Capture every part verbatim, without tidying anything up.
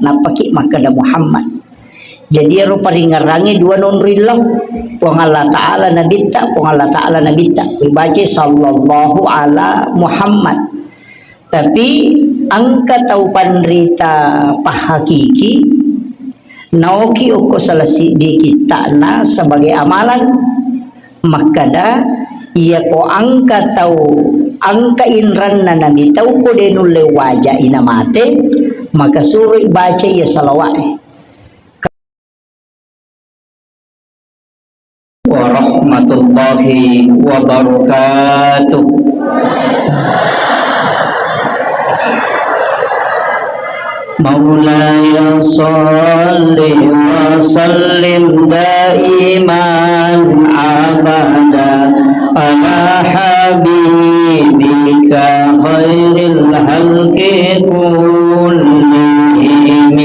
nappaki makkeda Muhammad. Jadi ero paringerrangnge dua nonrilla, Puang Allah Ta'ala Nabitta, Puang Allah Ta'ala Nabitta. Ibacai sallallahu ala Muhammad. Tapi engka tau panrita pahakiki, naoki okko salah siddi kitta'na sebagai amalan, makkada, iyako engka tau, engka inranna nami tau ko de nulle waja ina mate, maka suroi baca iya salawa'e. Warahmatullahi wabarakatuh. مولاي صل وسلم دائما أبدا على حبيبك خير الخلق كلهم.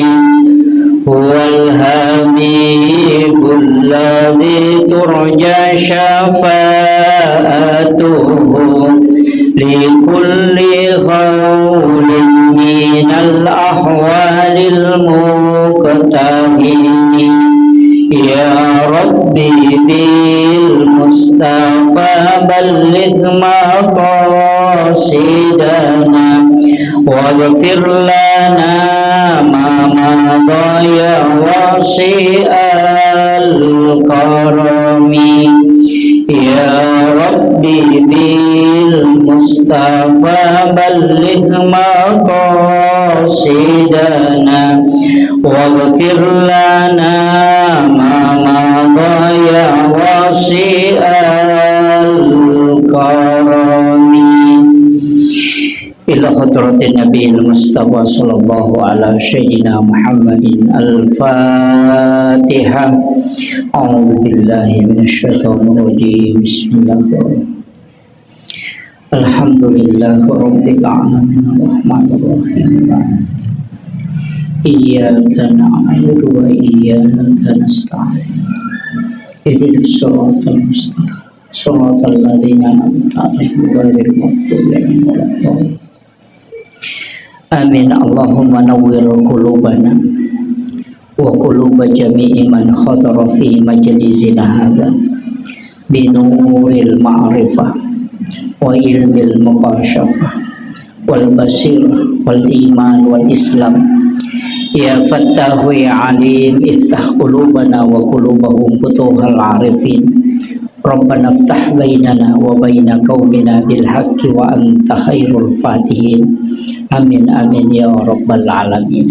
هو الحبيب الذي ترجى شفاعته لكل هول من الأهوال المقتحم. يا رب بالمصطفى بلغ مقاصدنا واغفر لنا ما مضى يا واسع الكرم. يا رب بالمصطفى بلغ مقاصدنا واغفر لنا ما مضى يا واسع الكرم. إلى حضرة النبي المصطفى صلى الله على سيدنا محمد. الفاتحة. أعوذ بالله من الشيطان الرجيم. بسم الله الرحمن الرحيم. الحمد لله رب العالمين. الرحمن الرحيم. إياك نعبد وإياك نستعين. اهدنا الصراط المستقيم. صراط الذين أنعمت عليهم غير المغضوب عليهم ولا الضالين. آمين. اللهم نور قلوبنا وقلوب جميع من حضر في مجلسنا هذا بنور المعرفة وعلم المكاشفة والبصيرة والإيمان والإسلام. يا فتاح يا عليم، افتح قلوبنا وقلوبهم فتوح العارفين. ربنا افتح بيننا وبين قومنا بالحق وأنت خير الفاتحين. آمين، آمين يا رب العالمين.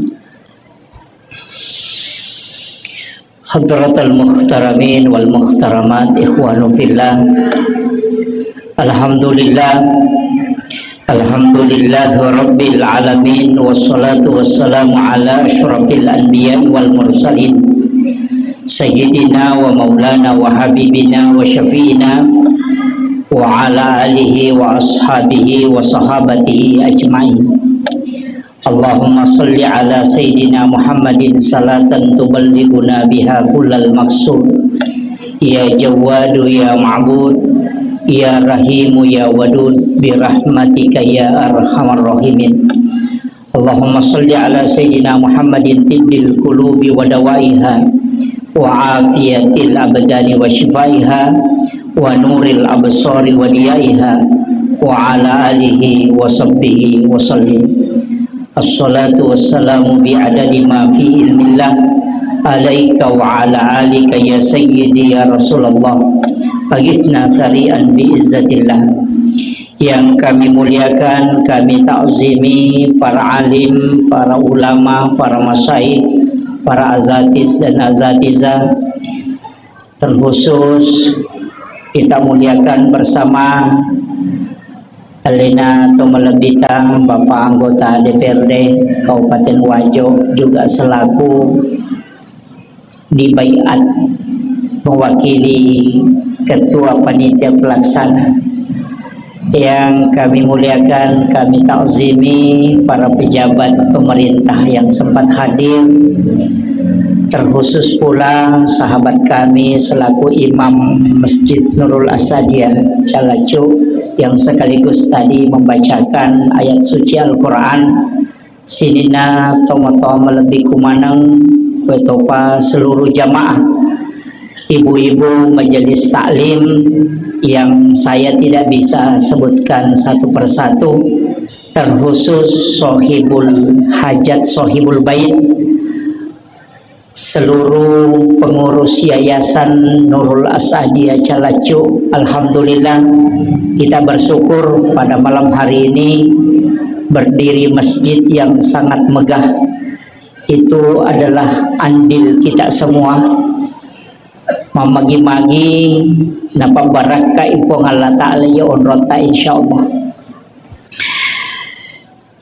حضرة المحترمين والمحترمات، إخوان في الله. الحمد لله. الحمد لله رب العالمين، والصلاة والسلام على أشرف الأنبياء والمرسلين، سيدنا ومولانا وحبيبنا وشفيعنا وعلى آله وأصحابه وصحابته أجمعين. اللهم صل على سيدنا محمد صلاة تبلغنا بها كل المقصود. يا جواد يا معبود، يا رحيم يا ودود، برحمتك يا أرحم الراحمين. اللهم صل على سيدنا محمد طب القلوب ودوائها، وعافية الأبدان وشفائها، ونور الأبصار وضيائها، وعلى آله وصحبه وسلم. الصلاة والسلام بعدد ما في علم الله عليك وعلى آلك يا سيدي يا رسول الله. أغثنا سريعا بعزة الله. Yang kami muliakan, kami takzimi para alim, para ulama, para masyayikh, para asatiz dan asatizah, terkhusus kita muliakan bersama alena to malebbita, Bapak Anggota D P R D Kabupaten Wajo, juga selaku dibaiat mewakili Ketua Panitia Pelaksana. Yang kami muliakan, kami takzimi para pejabat pemerintah yang sempat hadir, terkhusus pula sahabat kami selaku Imam Masjid Nurul Asadiyah Calacu yang sekaligus tadi membacakan ayat suci Al-Quran Sininna tomatoa malebbiku maneng, wetopa seluruh jamaah, ibu-ibu majelis taklim yang saya tidak bisa sebutkan satu persatu, terkhusus sohibul hajat, sohibul bait, seluruh pengurus Yayasan Nurul As'adiyah Calaccu. Alhamdulillah, kita bersyukur pada malam hari ini berdiri masjid yang sangat megah. Itu adalah andil kita semua. Mamagi-magi napabbarakkai Puang Allah Ta'ala iya onrotta, insyaallah.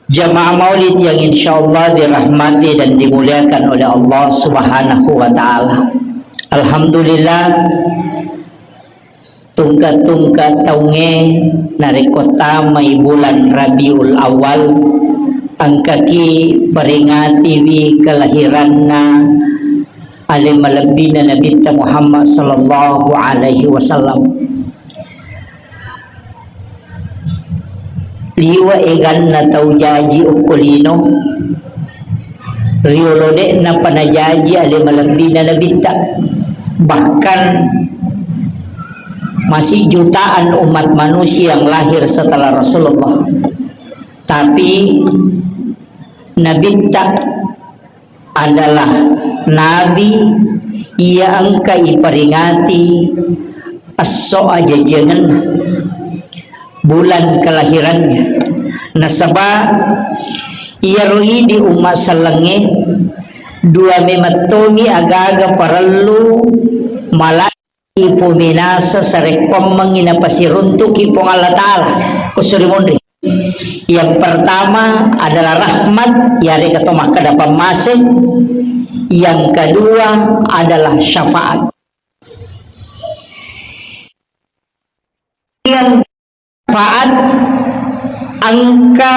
Jamaah maulid yang insyaallah dirahmati dan dimuliakan oleh Allah Subhanahu wa Ta'ala. Alhamdulillah, tungka-tungka taungnge narekko tamai bulan Rabiul Awal, engkaki peringatiwi kelahiranna ale malebbina Nabitta Muhammad sallallahu alaihi wasallam. Liwa eganna tau jaji okko lino, riolo de'na panajaji ale malebbina Nabitta. Bahkan masih jutaan umat manusia yang lahir setelah Rasulullah. Tapi Nabitta adalah nabi iya engka iperingati esso ajajiangenna, bulan kelahirannya. Nasaba iyaro idi umma sellengnge dua memettomi agaga parellu mala ipuminasa sarekkoammengngi napasiruntuki Puang Allah Ta'ala. Kussuri munri. Yang pertama adalah rahmat, yarega to makkeda pammase. Yang kedua adalah syafaat. Yang syafaat engka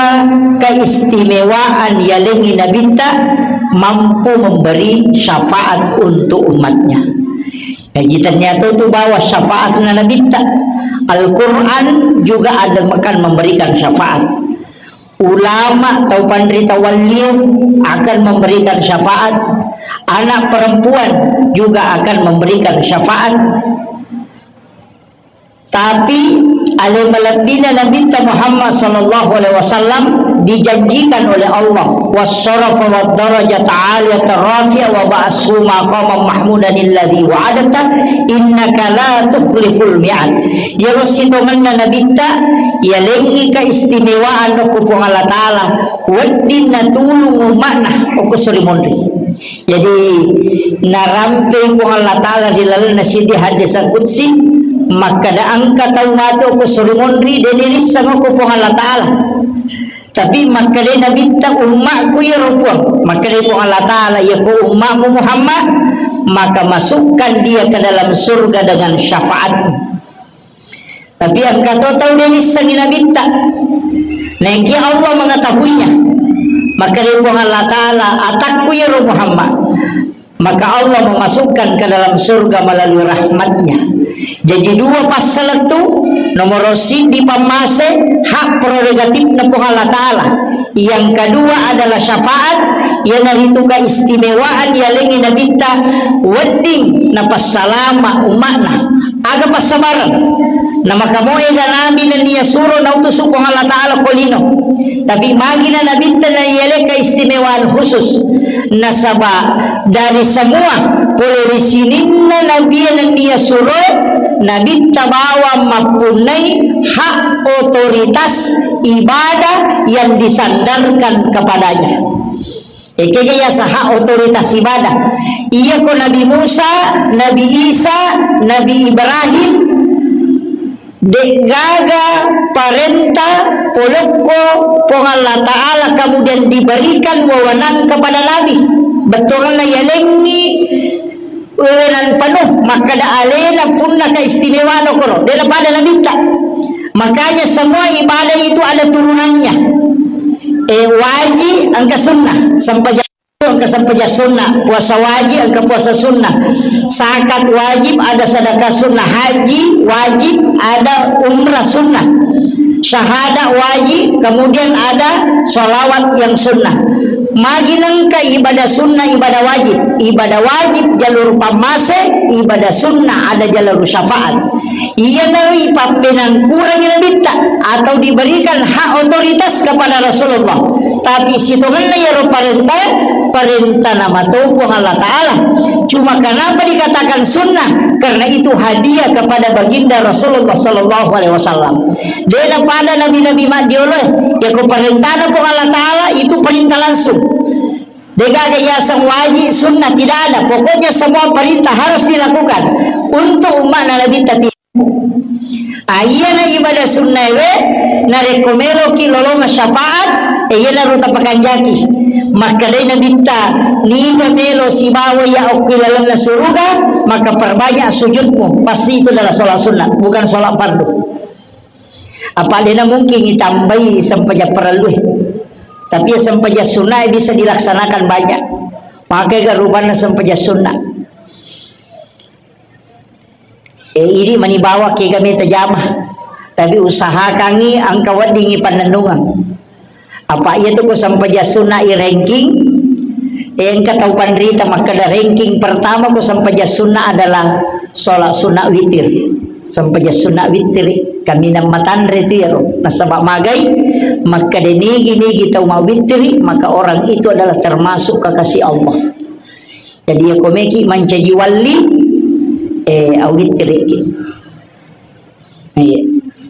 keistimewaan yalengngi Nabitta mampu memberi syafaat untuk umatnya. Jadi ternyata itu bahwa syafaatnya Nabitta. Al-Quran juga ada akan memberikan syafaat. Ulama tau panrita walliu akan memberikan syafaat. Anak perempuan juga akan memberikan syafaat. Tapi ale malebbina Nabitta Muhammad sallallahu alaihi wasallam dijanjikan oleh Allah, wassarafa wad darajata aliyata rafi'a wa ba'ashu maqaman mahmudan alladzi wa'adta innaka la tukhliful mi'ad. Iyaro sitongenna Nabitta, yalengngi keistimewaan okko Puang Allah Ta'ala, wedding natulung umma'na okko sori monri. Jadi, narampei Puang Allah Ta'ala ri lalenna siddi hadis qudsi, makkeda engka tau mate okko sori monri, de nirisseng okko Puang Allah Ta'ala. Tapi makkeda Nabitta, "Ummakku iyaro Puang." Makkeda Puang Allah Ta'ala, "Iyako ummakmu Muhammad, maka masukkan dia ke dalam surga dengan syafaatmu." Tapi engka to tau de nissengi Nabitta. Naekia Allah mengetahuinya. Maka dari Puang Allah Ta'ala, "Atakku iyaro Muhammad." Maka Allah memasukkan ke dalam surga melalui rahmatnya. Jadi dua passalettu, nomor siddi pammase, hak prerogatifna Puang Allah Ta'ala. Yang kedua adalah syafaat, iyanaritu keistimewaan yalengngi Nabitta wedding napassalama umma'na. Aga passabareng. Namakamoega Nabi nennia suro nautusu Puang Allah Ta'ala ko lino. Tapi magina Nabitta naialai keistimewaan khusus. Nasaba dari semua pole ri sininna Nabi nennia suro, Nabitta bawang mappunnai hak otoritas ibadah yang disandarkan kepadanya. Ekega yaseng hak otoritas ibadah. Iyako Nabi Musa, Nabi Isa, Nabi Ibrahim, de'gaga parenta polokko Puang Allah Ta'ala kemudian diberikan wewenang kepada Nabi. Bettuanna yalengngi wewenang penuh, makkeda alena punna keistimewaan okoro, de napada Nabitta. Makanya semua ibadah itu ada turunannya. Eh, wajib engka sunnah, sempajang engka sempajang sunnah, puasa wajib engka puasa sunnah, zakat wajib ada sedekah sunnah, haji wajib ada umrah sunnah. Syahadat wajib, kemudian ada sholawat yang sunnah. Magi nengka ibadah sunnah, ibadah wajib. Ibadah wajib jalur pammase, ibadah sunnah ada jalur syafaat. Iyanaro ipappenangkurangi nabitta atau diberikan hak otoritas kepada Rasulullah. Tapi sitongenna iyaro parenta, parentana mato Puang Allah Ta'ala. Cuma kenapa dikatakan sunnah? Karena itu hadiah kepada baginda Rasulullah sallallahu alaihi wasallam. Dena pada nabi-nabi maddioloe, yako parentana Puang Allah Ta'ala itu perintah langsung. Degaga yaseng wajib, sunnah, tidak ada. Pokoknya semua perintah harus dilakukan untuk umatna Nabi tadi. Ayana ibadah sunnah we, narekko meloki lolonga syafaat, e, iyanaro tapakanjaki. Makkedai Nabitta, niga melo sibawa ya okki lalenna suruga, maka perbanyak sujudmu. Pasti itu adalah sholat sunnah, bukan sholat fardu. Apa dena mungkin ditambahi sempajang parellue. Tapi ya sempajang sunnah bisa dilaksanakan banyak. Maka ga rupanna sempajang sunnah. E, idi mani bawa kega meta jama. Tapi usahakangi engka weddingi pannennungeng. Apa iya tu ko sempajang sunnah i ranking, e, engka tau panrita makkeda ranking pertama ko sempajang sunnah adalah sholat sunnah witir. Sempajang sunnah witir, kaminang matanre tu iyaro. Nasaba magai, makkeda nigi-nigi tau mawitiri, maka orang itu adalah termasuk kekasih Allah. Jadi, ya komeki mancaji walli, eh, awitiriki. Iya.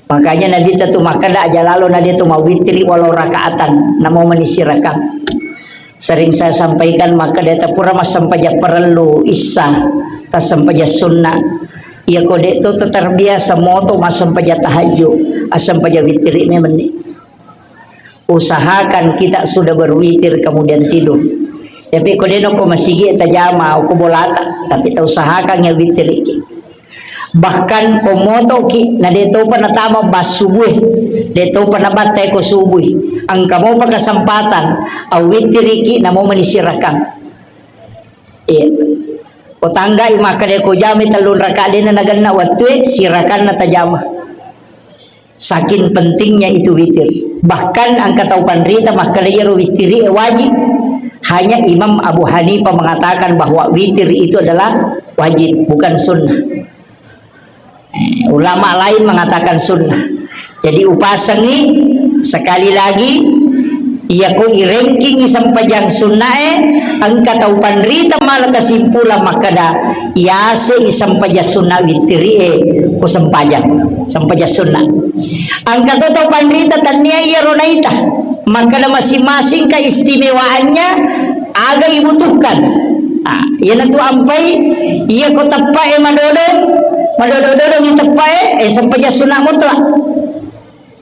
Makanya Nabitta tu makkeda aja lalo na dia tu mawitiri walau rakaatan, namo mani sirakang. Sering saya sampaikan, makkeda ta pura massempajang parellu issa, tassempajang sunna. Iya ko de to terbiasa moto massempajang tahajud, assempajang witiri memang ni. Usahakan kita sudah berwitir kemudian tidur. Tapi ko deno ko masigi tajama ko bolata, tapi ta usahakan ya witiriki. Bahkan ko motoki na de topa natama bas subue, de topa nabattai ko subui. Engka mopa kesempatan awitiriki namo mani sirakang. Iya. Ko tanggai makkeda ko jami tellung raka dena nagenna wattue sirakanna tajama. Saking pentingnya itu witir. Bahkan engka tau panrita makkeda iyaro witiri e wajib. Hanya Imam Abu Hanifah mengatakan bahwa witir itu adalah wajib, bukan sunnah. Eh, ulama lain mengatakan sunnah. Jadi upasengi sekali lagi, iya ko iranking sempajang sunnae, engka tau panrita mala kesimpulan makkeda, yase i sempajang sunna witiri e, ko sempajang, sempajang sunna. Engka to tau panrita tania iyaro naita, makkeda masing-masing keistimewaannya aga ibutuhkan. Ah, iyanatu ampai, iya ko teppae madodo, madodo-dodo ni teppae, eh, sempajang sunna mutlak.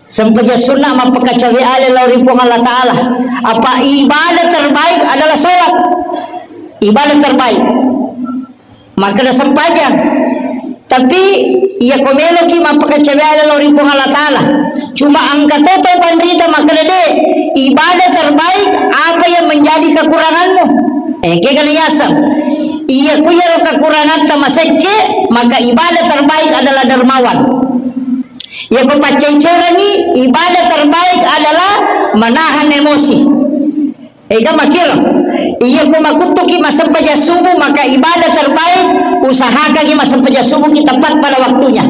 Sempajang sunna mappakacawe ale lao ri Puang Allah Ta'ala. Apa ibadah terbaik adalah sholat. Ibadah terbaik. Makkeda sempajang. Tapi iya ko meloki mappakacawe ale lao ri Puang Allah Ta'ala. Cuma engka to tau panrita makkeda de, ibadah terbaik apa yang menjadi kekuranganmu. Eh, kega na yaseng. Iya ku iyaro kekurangatta masekke, maka ibadah terbaik adalah dermawan. Iya ko paccai-cairangi, ibadah terbaik adalah menahan emosi. Ega makiro. Iya ko makuttuki massempajang subuh, maka ibadah terbaik, usahakangi massempajang subuh ki tepat pada waktunya.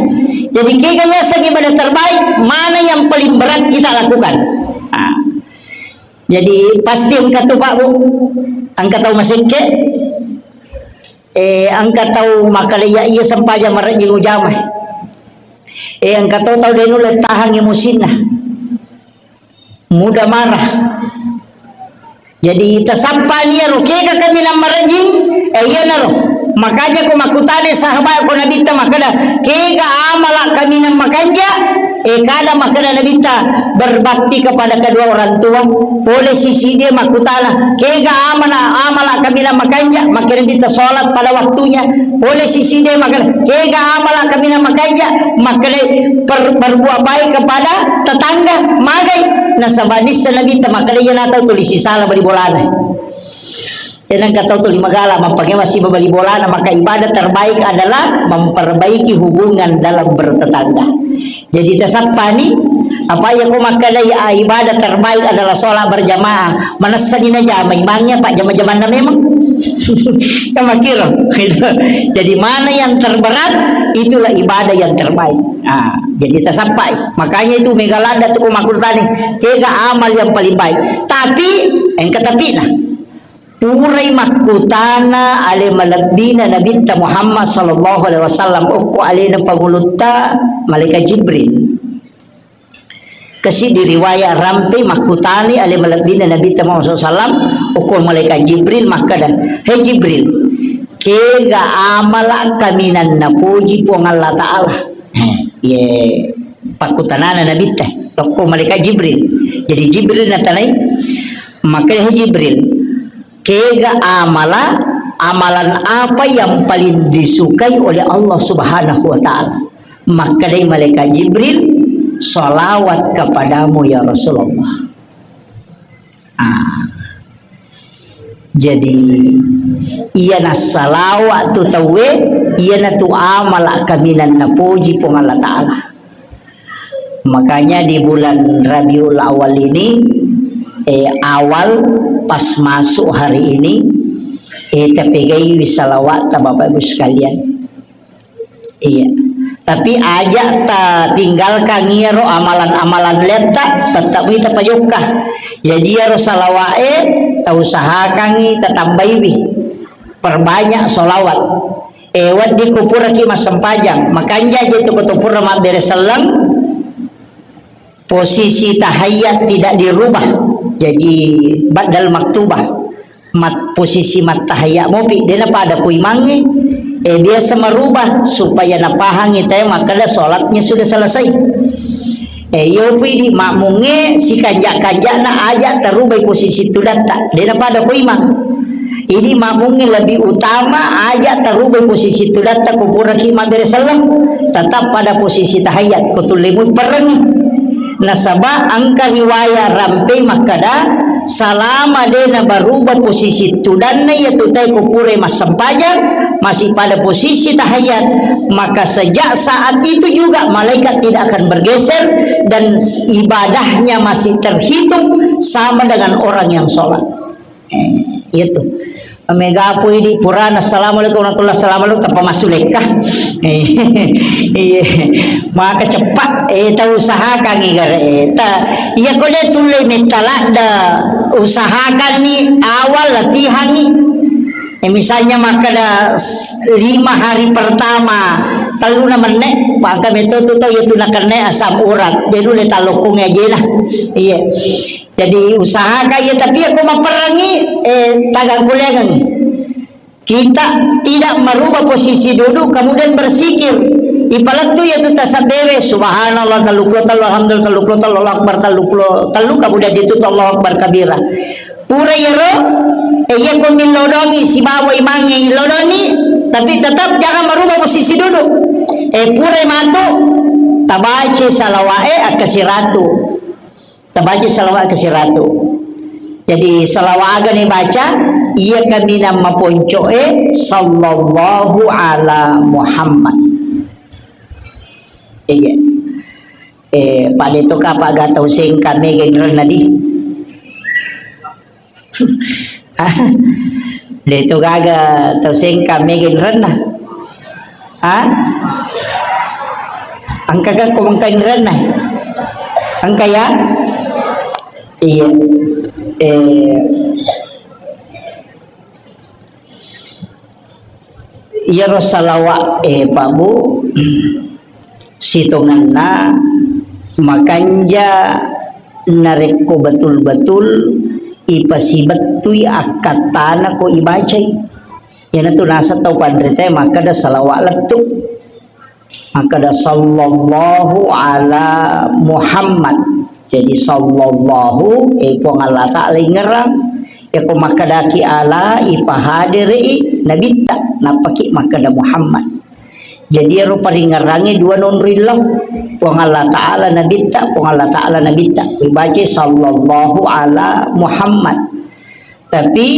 Jadi kega yaseng ibadah terbaik, mana yang paling berat kita lakukan. Nah, jadi pasti engka tu Pak Bu, engka tau masekke, eh, engka tau makkeda iya, iya sempajang marejjing ujama. Eh, engka to tau de nulle tahang emosinna. Mudah marah. Jadi tasappani iyaro kega kaminang marejjing, eh, iyanaro. Makanya ko makkutana sahabat ko Nabitta makkeda, kega amala kaminang makanja, eh, kada makkeda Nabitta berbakti kepada kedua orang tua. Pole sisi dia makkutana, kega amala, amala kaminang makanja, makkeda Nabitta sholat pada waktunya. Pole sisi de makkeda, kega amala kaminang makanja, makkeda per-, berbuat baik kepada tetangga, magai. Nasaba nissa Nabitta makkeda, iya natau tuli sisala bali bolana. Enang katau tuli magala, mappangewa siba bali bolana, maka ibadah terbaik adalah memperbaiki hubungan dalam bertetangga. Jadi tasappani, Apa iya ko makkedai, ah, ibadah terbaik adalah sholat berjamaah. Manessani najama imangnya, Pak, jama-jamanna memang. Kan makkiro. Gitu. Jadi mana yang terberat, itulah ibadah yang terbaik. Ah, jadi tasappai. Makanya itu mega ladda tu ko makkutanai, kega amal yang paling baik. Tapi, engka tapina. Purai makkutana ale malebbina Nabitta Muhammad sallallahu alaihi wasallam, okko alena pangulutta malaikat Jibril. Kasi di riwayat rampe makkutani ale malebbina Nabitta Muhammad sallallahu alaihi wasallam, okko malaikat Jibril makkeda, "He Jibril, kega amala kaminang napoji Puang Allah Ta'ala?" Ye pakkutanana Nabitta, lokko malaikat Jibril. Jadi Jibril natanai, makkeda, "He Jibril, kega amala, amalan apa yang paling disukai oleh Allah Subhanahu wa Ta'ala?" Makkedai malaikat Jibril, "Salawat kepadamu ya Rasulullah." Ah. Jadi, iyana salawat tu tauwe, iyana tu amala kaminang napoji Puang Allah Ta'ala. Makanya di bulan Rabiul Awal ini, eh, awal pas masuk hari ini, eh, tapegaiwi salawat ta Bapak Ibu sekalian. Iya. Tapi aja ta tinggalkan iyaro amalan-amalan letta, tetap wi tapajokka. Jadi iyaro salawa'e tausahakangi tatambaiwi. Perbanyak salawat. Eh, wedding ko puraki massempajang, makanja je tu ko to pura mabbere selleng, posisi tahiyat tidak dirubah. Jadi, badal maktubah. Mat-, posisi mattahiyat mopi, dena pada ku imangnge. Eh, biasa merubah supaya napahangi te makkeda salatnya sudah selesai. Eh, iyo pui di makmungnge sikanja-kanjana aja terubai posisi tudatta. Dena pada ku imang. Ini makmungnge lebih utama aja terubai posisi tudatta ko puraki mabbere selleng, tetap pada posisi tahiyat, ko tullemui perrengi. Nasaba engka riwayat rampe makkeda, salama de nabaruba posisi tudanna iya tu tae ko pura massempajang, masih pada posisi tahiyat, maka sejak saat itu juga malaikat tidak akan bergeser dan ibadahnya masih terhitung sama dengan orang yang sholat. Eh, iya tu. Mega pui di purana, "Assalamualaikum warahmatullahi wabarakatuh," tappa massulekka. Eh, iya. Maka cepat, eh, tau usahakan igare, eh, ta, iya ko de tulle metta ladda, usahakan ni awal latihan ni. Eh, misalnya makkeda s-, lima hari pertama, telluna menne, maka metto tu tau iya tu nakenne asam urat, de nulle tallokkongi ajena. Iya. Jadi usahakan ya, tapi aku maperangi, eh, tagang kuliangan. Kita tidak merubah posisi duduk, kemudian berzikir. Ipalettu ya tu tasabbewe, subhanallah tellu puluh tellu, alhamdulillah tellu puluh tellu, Allahu akbar tellu puluh tellu, kemudian ditutup Allahu akbar kabira. Pura yero, eh, iya ko millodongi, sibawa imangnge illodongi, tapi tetap jangan merubah posisi duduk. Eh, pura matu, tabaca salawa'e akkasiratu. Tabaca salawat ke siratu. Jadi, salawat aga ni baca, iya kaminang maponco'e, sallallahu ala Muhammad. Iya. Eh, pada itu kapa gak tahu sengka mega inrenna di. De to gaga tau sengka mega inrenna. Ha? Engka ga ko engka inrenna? Engka ya? Iya. Eh, iyaro salawat, eh, Pak Bu, sitongenna makanja narekko betul-betul ipasibettui akkattana ko ibacai. Iyanatu naseng tau panrita makkeda salawat lettu. Makkeda, "Sallallahu ala Muhammad." Jadi, sallallahu, eh, Puang Allah Ta'ala ingerang. Yako makkedaki ala, ipahadere'i nabitta, nappaki makkeda Muhammad. Jadi, ero paringerrangnge dua nonroi lao. Puang Allah Ta'ala nabitta, Puang Allah Ta'ala nabitta. Ibaca sallallahu ala Muhammad. Tapi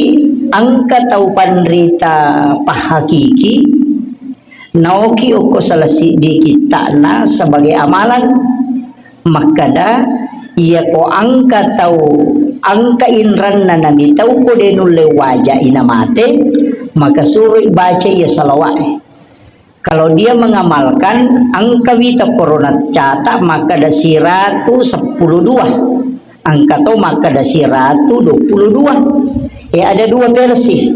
engka tau panrita pahakiki, naoki okko salah siddi kitta'na sebagai amalan. Makkada, iyako engka tau, engka inranna namitau ko de nulle waja ina mate, maka suroi baca iya salawa'e. Kalau dia mengamalkan, engka wita korona catat makkada siratu seppulo dua. Engka to makkada siratu dua puluh dua. Eh, ada dua versi.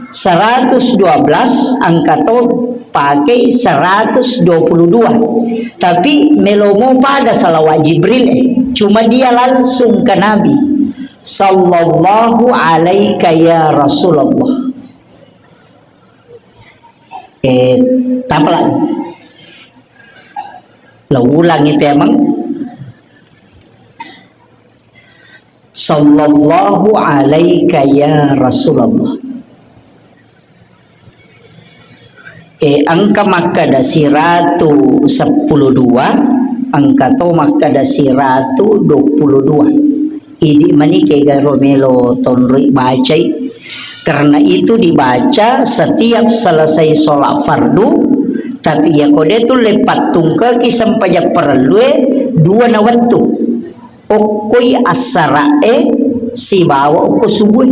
Seratus dua belas, engka to pakai seratus dua puluh dua. Tapi melomo pada salawat Jibril, eh. Cuma dia langsung ke Nabi. Sallallahu alaika ya Rasulullah. Eh, tapalani. Lo ulangi pemeng. Sallallahu alaika ya Rasulullah. Eh, engka makkada siratu seppulo dua, engka to makkada siratu dua puluh dua. Idi mani kega ro melo tonroi bacai. Karena itu dibaca setiap selesai sholat fardu, tapi ya kode tu lepat tungkeki sempajang parellue dua na wettu. Okkoi assara'e sibawa okko subuh.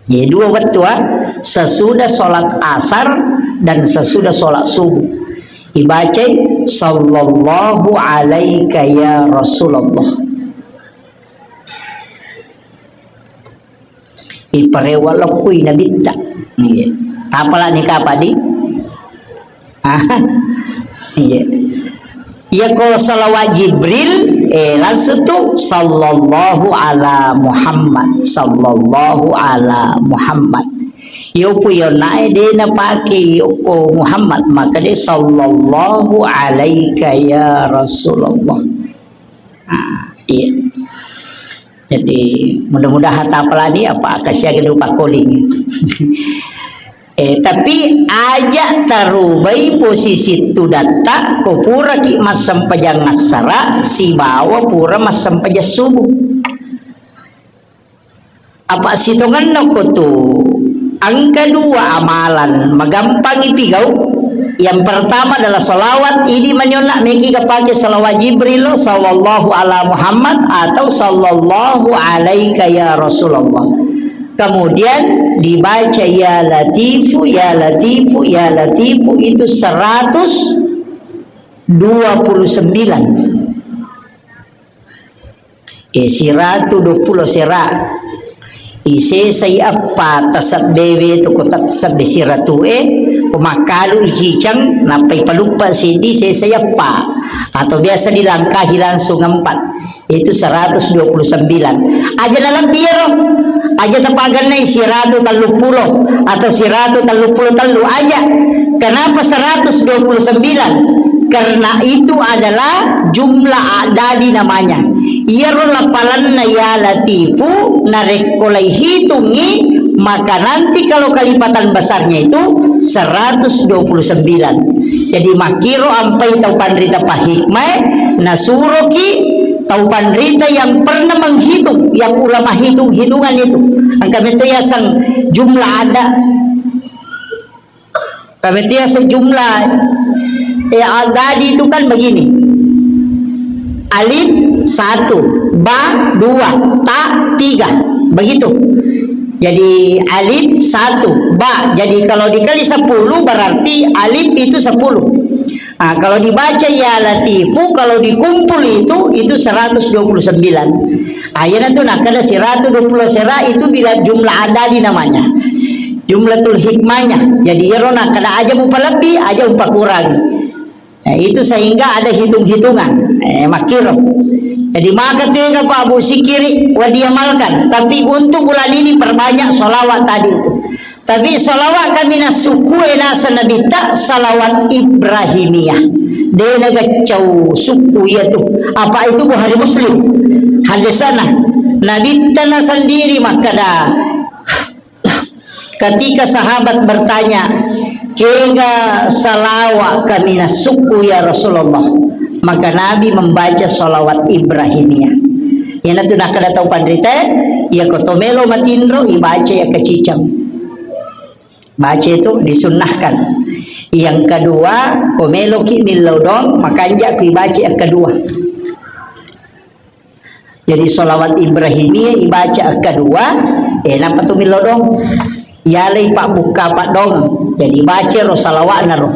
Jadi dua wettu, ah, sesudah sholat asar dan sesudah sholat subuh. Ibacai, "Sallallahu alaika ya Rasulullah." Iparewa lokkui nabitta. Iya. Tapala ni kapadi? Ah, iya. Iya ko salawat Jibril, eh, langsung tu, "Sallallahu ala Muhammad, sallallahu ala Muhammad." Iyo pu iyo nae de napake iyo ko Muhammad, maka de, "Sallallahu alaika ya Rasulullah." Ah, iya. Jadi, mudah-mudahan tapalani apa akasiaga dupa calling. Eh, tapi aja tarubai posisi tudatta ko puraki massempajang assara sibawa pura massempajang subuh. Apa sitongenna ko tu engka dua amalan magampangi pigau. Yang pertama adalah salawat, idi manionna meki kapake salawat Jibril, sallallahu ala Muhammad atau sallallahu alaika ya Rasulullah. Kemudian dibaca ya Latifu, ya Latifu, ya Latifu itu seratus dua puluh sembilan. Eh, siratu dua puluh sera. Isesai eppa tasabbewe tu ko tasabbe siratu e, ko makkalu icicang, nappai paluppa sidi sesai eppa. Atau biasa dilangkahi langsung empat. Itu seratus dua puluh sembilan. Aja nalebbi ero. Aja tapagennai siratu telluppulo atau siratu telluppulo tellu aja. Kenapa seratus dua puluh sembilan? Karena itu adalah jumlah adadi namanya. Iyaro lapalanna ya Latifu narekko laihitungi, maka nanti kalau kalipatan besarnya itu seratus dua puluh sembilan. Jadi makkiro ampai tau panrita pahikmae nasuroki tau panrita yang pernah menghitung, yang ulama hitung-hitungan itu. Engka metto yaseng jumlah ada. Kami itu ya sejumlah, eh, adadi itu kan begini. Alif satu, ba dua, ta tiga. Begitu. Jadi alif satu, ba. Jadi kalau dikali sepuluh berarti alif itu sepuluh. Ah, kalau dibaca ya Latifu, kalau dikumpul itu, itu seratus dua puluh sembilan. Ah, iyana tu nakkeda siratu dua puluh sera itu bila jumlah adadi namanya. Jumlatul hikmahnya. Jadi iyaro nakkeda aja mupalebbi, aja mupakurangi. Eh, itu sehingga ada hitung-hitungan. Eh, makkiro. Jadi maka tega Pak Bu sikiri wa diamalkan. Tapi untuk bulan ini perbanyak sholawat tadi itu. Tapi salawat kami na sukku e nasa nabitta salawat Ibrahimiyah. De na gaccau sukku iya tu. Apa itu Bukhari Muslim? Hadisana. Nabitta na sendiri makkada, ketika sahabat bertanya, "Kega salawat kami na sukku ya Rasulullah?" Maka Nabi membaca salawat Ibrahimiyah. Iyana tu nakkada tau panrita, iya ko to melo matinro ibaca iya kacicang. Baca itu disunnahkan. Yang kedua, ko meloki millau doang, makanja ku ibaca yang kedua. Jadi, salawat Ibrahimiyah ibaca kedua, eh, napa tu millau doang? Yalai pabbukka paddongeng. Jadi, baca ro salawatna ro.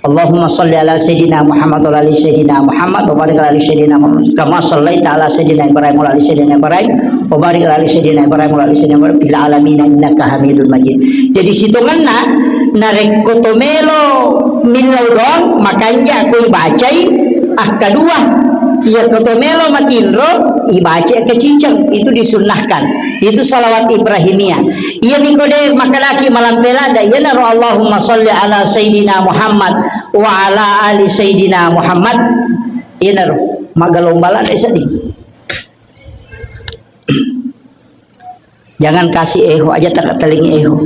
Allahumma salli ala Sayyidina Muhammad wa ala ali Sayyidina Muhammad wa barik ala ali Sayyidina Muhammad kama sallaita ala Sayyidina Ibrahim wa ala ali Sayyidina Ibrahim wa barik ala ali Sayyidina Ibrahim wa ala ali Sayyidina Ibrahim fil alamin innaka Hamidun Majid. Jadi, sitongenna narekko to melo millau doang, makanja ko ibacai akkadua. Iya ko to melo matinro, ibaca keciceng. Itu disunnahkan. Itu salawat Ibrahimiyah. Iya niko de makkadaki malampe ladda, iyanaro Allahumma salli ala Sayyidina Muhammad wa ala ali Sayyidina Muhammad. Iyanaro magalomba ladda sedih. Jangan kasih eho aja, tak telingi eho.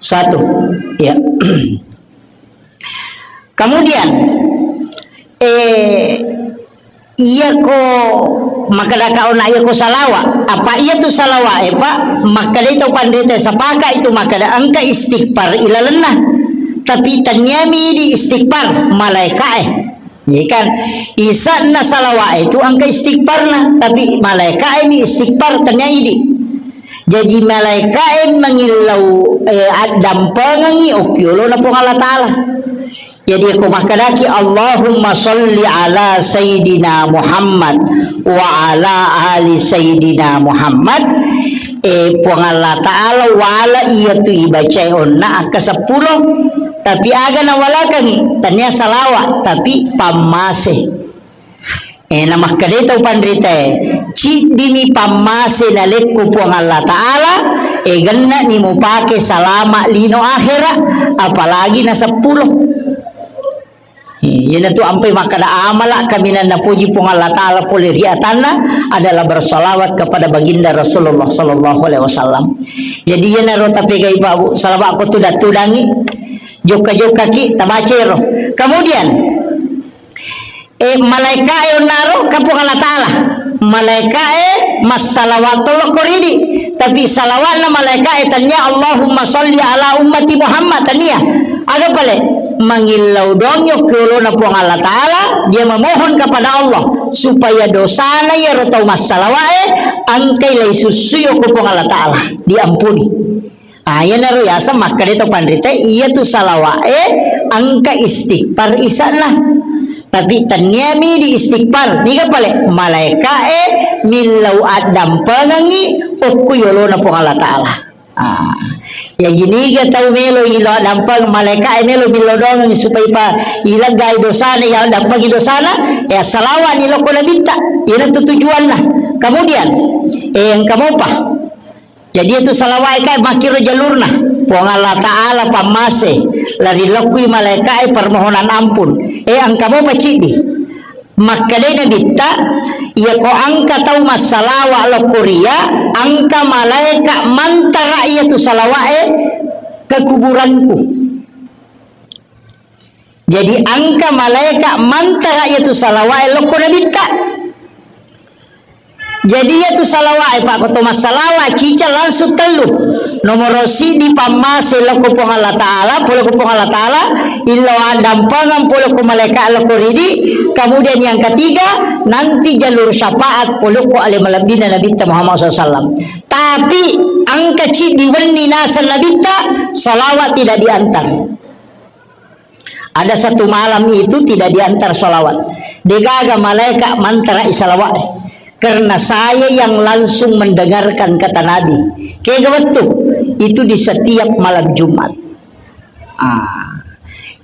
Satu, ya. Kemudian, eh, iya ko makkadaka ona iya ko salawa. Apa iya tu salawa, eh, Pak? Makkadai tau panrita, sapaka itu makkada engka istighfar ilalenna. Tapi tanniami di istighfar, malaika, eh. Iya kan? Isanna salawa itu engka istighfarna, tapi malaika ini istighfar tania idi. Jadi malaika mangillau, eh, addampengengi okkiolona Puang Allah Ta'ala. Jadi ko makkadaki Allahumma salli ala Sayyidina Muhammad wa ala ali Sayyidina Muhammad, eh, Puang Allah Ta'ala wala iya tu ibacai onna akka seppulo. Tapi aga nawalakangi, tania salawa, tapi pammase. Eh, na makkeda tau panritae, ciddimi pammase nalekko Puang Allah Ta'ala, eh, gennani mupake salama lino akhera, apalagi na seppulo. Eh, iyanatu ampai makkeda amala kaminang napuji Puang Allah Ta'ala pole ri atanna adalah bersalawat kepada baginda Rasulullah sallallahu alaihi wasallam. Jadi iyanaro tapegai Pak Bu, salawat ko tudang-tudangi, jokka-jokkaki tabacero. Kemudian, eh, malaikae onnaro ka Puang Allah Ta'ala. Malaikae massalawat tolokko ridi. Tapi salawatna malaikae tania Allahumma salli ala ummati Muhammad, tania. Aga pale? Mangillau doang yokki olona Puang Allah Ta'ala, dia memohon kepada Allah supaya dosana iyaro tau massalawae engkai lai sussui okko Puang Allah Ta'ala, diampuni. Ah, iyanaro yaseng makkeda to panrita, iya tu salawa'e engka istighfar isanna. Tapi tenniami di istighfar, niga pale malaika'e millau addampengengi okko yolona Puang Allah Ta'ala. Ah, ya giniga tau melo ilo addampeng malaika'e melo millau doang supaya pa ileggai dosana, ya dampengi dosana, ya salawani lokko nabitta. Iyana tu tujuanna. Kemudian, eh, engka mopa. Jadi itu salawa'e kae makkiro jalurna. Puang Allah Ta'ala pammase, lari lokkui malaika'e permohonan ampun. Eh, engka mopa ciddi. Makkedai Nabitta, iya ko engka tau massalawa lokko ria, engka malaika mantara iya tu salawa'e ke kuburanku. Jadi engka malaika mantara iya tu salawa'e lokko Nabitta. Jadi iya tu salawa'e, Pak, ko to massalawa cica langsung tellu. Nomoro siddi pammase lokko Puang Allah Ta'ala, pole ko Puang Allah Ta'ala, illau addampengeng pole ko malaika lokko ridi. Kemudian yang ketiga, nanti jalur syafaat pole ko ale malebbina Nabitta Muhammad sallallahu alaihi wasallam. Tapi engka ciddi wenni naseng Nabitta, salawat tidak diantar. Ada satu malam itu tidak diantar salawat. Degaga malaika mantara i salawat. Karena saya yang langsung mendengarkan kata Nabi. Kega wettu? Itu di setiap malam Jumat. Ah.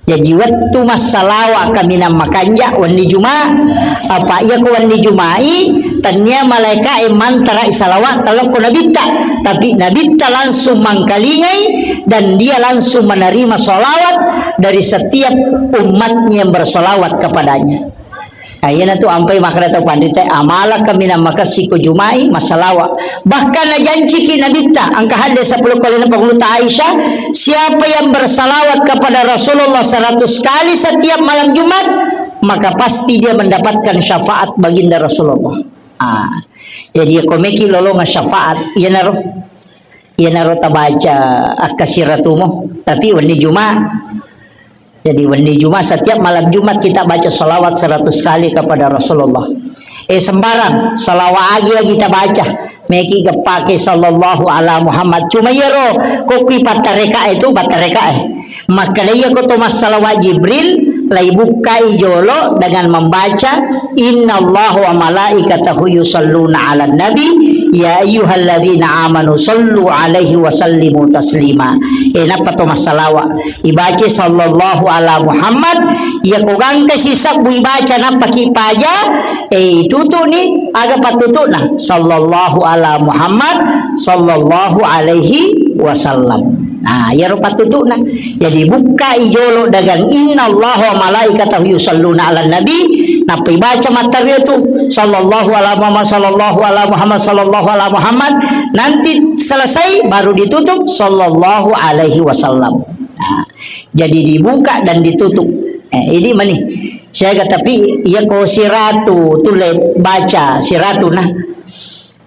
Jadi wettu massalawa kaminang makanja wenni Juma, apa iya ko wenni Jumai, tania malaika e mantara i salawat lokko Nabitta. Tapi Nabitta langsung mangkalingai dan dia langsung menerima salawat dari setiap umatnya yang bersalawat kepadanya. Nah, iyana tu ampai makkeda tau panrita, amala kaminang makessing ko Jumai massalawa. Bahkan najanciki Nabitta, engka hadis sepuluh kali na panguluta Aisyah, siapa yang bersalawat kepada Rasulullah seratus kali setiap malam Jumat, maka pasti dia mendapatkan syafaat baginda Rasulullah. Ah, jadi ko meki lolonga syafaat, iyanaro. Iyanaro tabaca akkasiratumo, tapi wenni Juma. Jadi wenni Juma, setiap malam Jumat kita baca salawat seratus kali kepada Rasulullah. Eh, sembarang, salawat agi-agi tabaca. Meki geppake sallallahu ala Muhammad. Cuma iyaro, ko kui pattareka itu, pattareka e. Makkeda iyako to massalawat Jibril, laibukkai jolo dengan membaca, "Innallaha wa malaikatahu yusalluna ala nabi, ya ayyuhalladzina amanu sallu alaihi wa sallimu taslima." Eh, nappa to massalawat. Ibaca sallallahu ala Muhammad, iyako gangka sisebbu ibaca nappaki paja, eh, itutuni, aga pattutu'na? Sallallahu ala Muhammad, sallallahu alaihi wasallam. Nah, iyaro pattutu'na. Jadi, bukkai jolo dengan innallaha wa malaikatahu yusalluna ala nabi, nappa ibaca matteru tu, sallallahu ala Muhammad, sallallahu ala Muhammad, sallallahu ala Muhammad. Nanti selesai, baru ditutup, sallallahu alaihi wasallam. Nah, jadi dibuka dan ditutup. Eh, ini mani. Saya kata, tapi iyako siratu tulle baca siratu nah.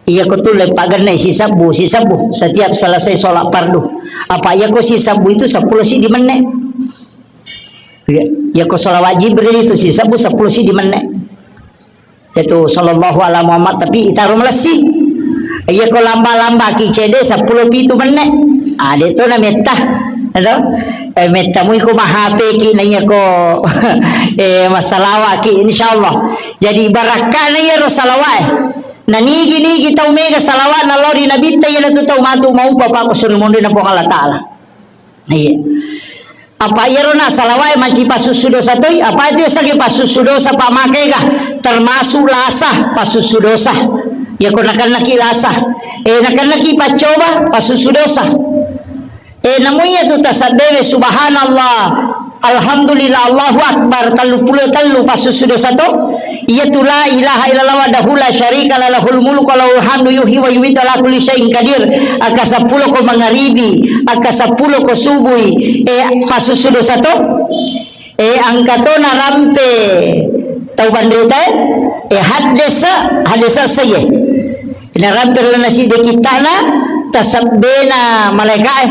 Iyako tulle pagenne sisebbu, sisebbu setiap selesai sholat fardu. Apa iyako sisebbu itu seppulo siddi menne. Iya, iyako salawat Jibril itu sisebbu seppulo siddi menne. Itu sallallahu ala Muhammad, tapi itaro malessi. Iyako lamba-lamba ki cede seppulo pitu menne. Ah, de to na metta. Edo? Eh, metta mui ko mahape ki na iyako, eh, massalawa ki, insyaallah. Jadi barakkana iyaro salawat e. Na nigi-nigi tau mega salawat na lao ri nabitta, iyanatu tau matu maupa pa ko suri monri na Puang Allah Taala. Iya. Apa iyaro na salawat e manci pasussu dosa toi? Apa itu sagi pasussu dosa pa makega? Termasuk lasa pasussu dosa. Iyako nakennaki lasa. Eh, nakennaki paccoba pasussu dosa. Eh, namu iyatu tasabbewe subhanallah, alhamdulillah, Allahu Akbar, telluppulo tellu pasussu dosa to. Iyatu la ilaha illallah wahdahu la syarika lah, lahul mulku wa lahul hamdu, yuhyi wa yumitu, ala kulli syai'in qadir. Akka seppulo ko mangaribi, akka seppulo ko subui, eh, pasussu dosa to. Eh, engka to narampe tau panrita e, eh, haddesa, haddesa seye. Narampe ri lalenna siddi kittana, tasabbena malaika e.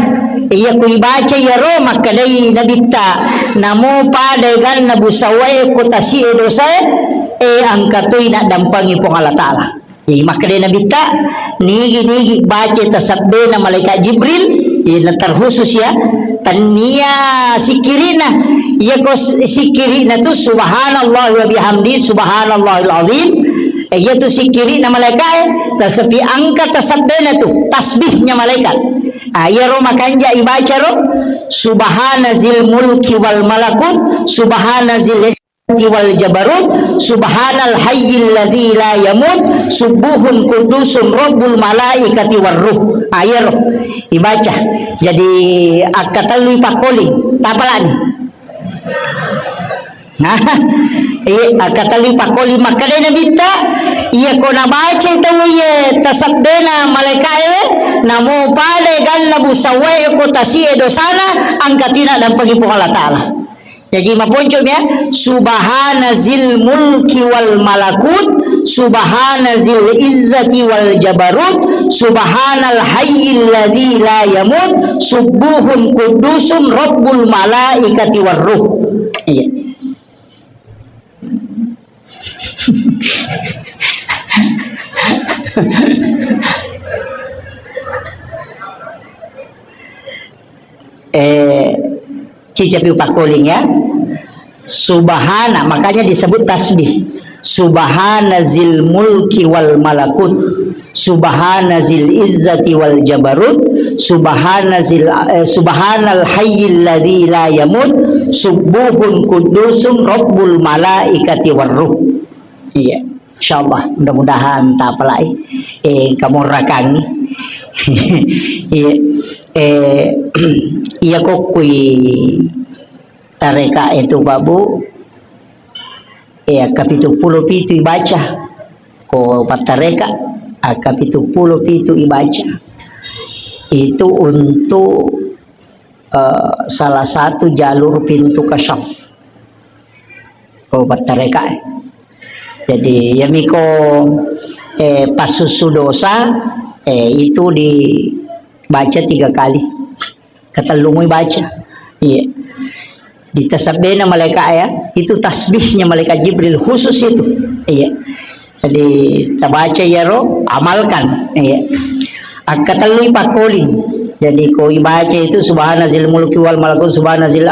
Iya ku ibaca iyaro makkedai nabitta, namo pada ganna busawae ko tasi'e dosae, eh, engka toi naddampangi Puang Allah Taala. Jadi, makkedai nabitta, nigi-nigi baca tasabbena malaikat Jibril, iya, na terkhusus ya, tennia sikkiri'na. Iya ko s-, sikkiri'na tu subhanallah wa bihamdi, subhanallahil azim. Eh, iya tu sikkiri'na malaikat, eh, tasapi engka tasabbena tu, tasbihnya malaikat. Ah, iya ro makanja ibaca ro, subhana zil mulki wal malakut, subhana zil wal jabarut, subhanal hayyil ladzi la yamut, subbuhun quddusun rabbul malaikati war ruh. Ah, iyaro ibaca. Jadi, akka tellu ipakkoli, tapalani. Nah, eh, akka tellu ipakkoli, makkedai nabitta, iya ko nabaca tau iye tasabbena malaika ewe, namo pada ganna busawae ko tasie dosana, angkatina dampengi Puang Allah Taala. Jaji, maponcomi ya, subhana zil mulki wal malakut, subhana zil izzati wal jabarut, subhanal hayyil ladzi la yamut, subbuhun quddusun rabbul malaikati war ruh. Iya. Eh, cicapi upakkoling ya. Subhana, makanya disebut tasbih. Subhana zil mulki wal malakut. Subhana zil izzati wal jabarut. Subhana zil, eh, subhanal hayyil ladzi la yamut. Subbuhun quddusun rabbul malaikati war ruh. Iya. Insyaallah, mudah-mudahan tapalai, eh, kamorrakangi. Iya, eh, iya kokkui tareka itu, Pak Bu. Iya, kapituppulo pitu ibaca. Ko pattareka, ah, kapituppulo pitu ibaca. Itu untuk, eh, salah satu jalur pintu kasyaf. Ko pattareka, eh. Jadi, yamiko, eh, passussu dosa, eh, itu dibaca tiga kali. Katellumui baca. Iya. Ditasabbena malaika ya, itu tasbihnya malaikat Jibril khusus itu. Iya. Jadi, tabaca iyaro, amalkan. Iya. Akkatellui pakkoling. Jadi, ko ibaca itu subhana zil mulki wal malakut, subhana zil,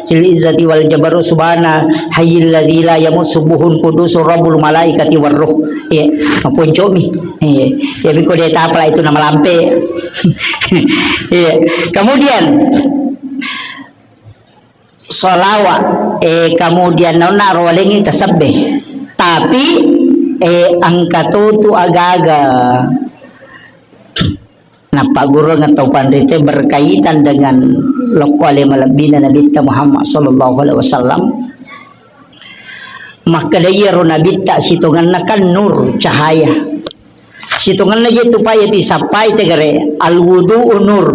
zil izzati wal jabarut, subhana hayyil ladzi la yamut, subuhun qudusur rabbul malaikati war ruh. Iya, maponcomi. Iya. Jadi, ko dia tapala itu nama lampe. Iya. Kemudian, Sholawat, eh, kemudian naonna ro walengngi tasebbe. Tapi, eh, engka to tu agaga nappagurung atau panrite berkaitan dengan lokko ale malebbina Nabitta Muhammad sallallahu alaihi wasallam. Makkeda iyaro Nabitta sitongenna kan nur, cahaya. Sitongenna je tu, Pak, iyatu isappai tegare, al-wudu'u nur,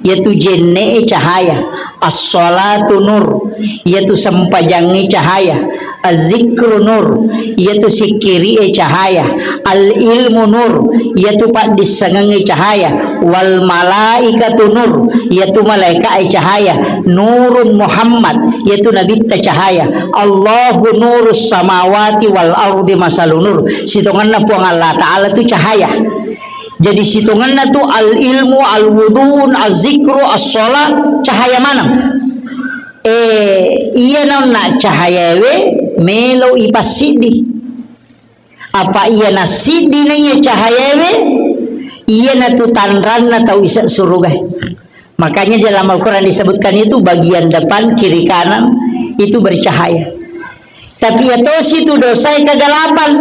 iyatu jenne'e cahaya, as-sholatu nur, iyatu sempajangnge cahaya, az-zikru nur, iyatu sikkiri'e cahaya, al-ilmu nur, iyatu paddissengengnge cahaya, wal malaikatu nur, iyatu malaika'e cahaya, nurun Muhammad, iyatu Nabitta cahaya, Allahu nurus samawati wal ardi masalu nur. Sitongenna Puang Allah Ta'ala tu cahaya. Jadi sitongenna tu al-ilmu, al-wudu'un, az-zikru, as-sholat, cahaya maneng. Eh, iya naonna cahayawe melo ipassiddi. Apa iya nassiddi na iya cahayawe, iya natu tanranna tau ise suruga. Makanya di dalam Al-Quran disebutkan itu bagian depan, kiri, kanan itu bercahaya. Tapi ya tosi tu dosa kegelapan.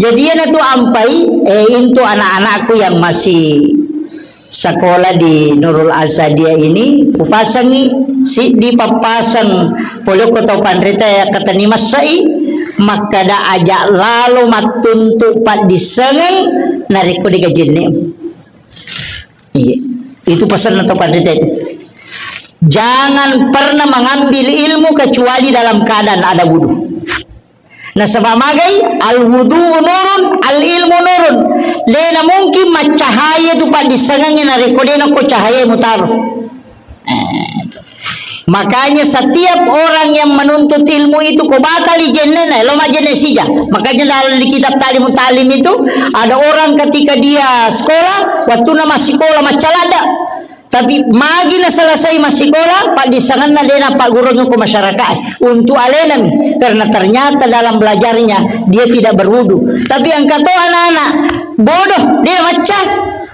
Jadi ya natu ampai, eh, itu anak-anakku yang masih sekolah di Nurul Asadiyah ini, kupasangi siddi pappasang polokko tau panrita ya katani massai, makkada aja lalo mattuntu paddissengeng narekko dega jenne. Iya. Itu pesanna tau panrita itu. Jangan pernah mengambil ilmu kecuali dalam keadaan ada wudu. Nasaba magai, al wudu nurun, al ilmu nurun. Dena mungkin maccahaya tu paddissengengnge narekko dena ko cahaya mutaro. Eh, makanya setiap orang yang menuntut ilmu itu ko batali jennena, lo majenne sija. Makanya dalam di kitab Ta'limut Ta'lim itu ada orang ketika dia sekolah, waktu nama sekolah maccalada. Tapi magi naselesai massikola, paddissengenna de napaggurungngi ko masyarakat untuk alenami, karena ternyata dalam belajarnya dia tidak berwudu. Tapi engka to anak-anak bodoh, de namacca,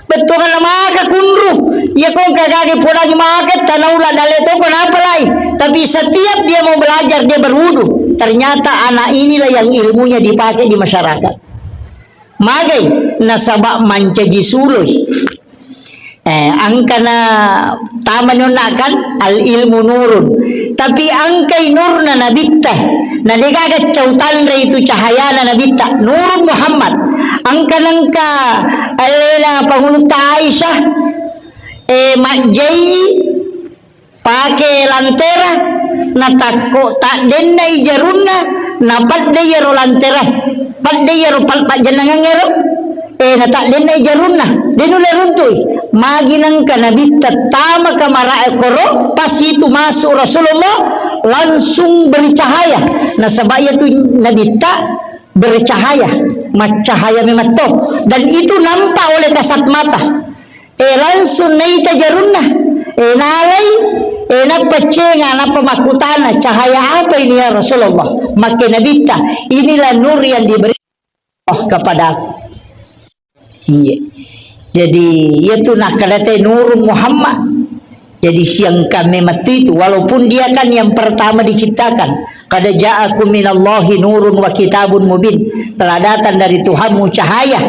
bettuanna maka kunru, iya ko engka gage podangi maka tanaula dale toko napalai. Tapi setiap dia mau belajar dia berwudu. Ternyata anak inilah yang ilmunya dipakai di masyarakat. Magai nasaba mancaji suloi. Eh, engkana tamani onna kan al ilmu nurun. Tapi engkai nurna nabitta. Na degaga cau tanre itu cahayana nabitta. Nurun Muhammad. Engka nengka alena pangulutta Aisyah, eh, majjai pake lantera, natakko taddennai jarunna, napadde iyaro lantera, padde iyaro pal-, pajjennangengngero, eh, nataddennai jarunna, de nulle runtui. Magi nengka nabitta tama kamarae koro, pas itu masuk Rasulullah, langsung bercahaya. Nasaba iyatu nabitta bercahaya, maccahaya memetto. Dan itu nampak oleh kasat mata. Eh, langsung naita jarunna. Eh, nalai, eh, nappa cenga, nappa makkutana, "Cahaya apa ini, ya Rasulullah?" Makke nabitta, "Inilah nur yang diberi Allah kepadaku." Iya. Jadi, iya tu nakkadate nurun Muhammad. Jadi, siangka memettu itu, walaupun dia kan yang pertama diciptakan. "Qad ja'akum minallahi nurun wa kitabun mubin." Telah datang dari Tuhanmu cahaya.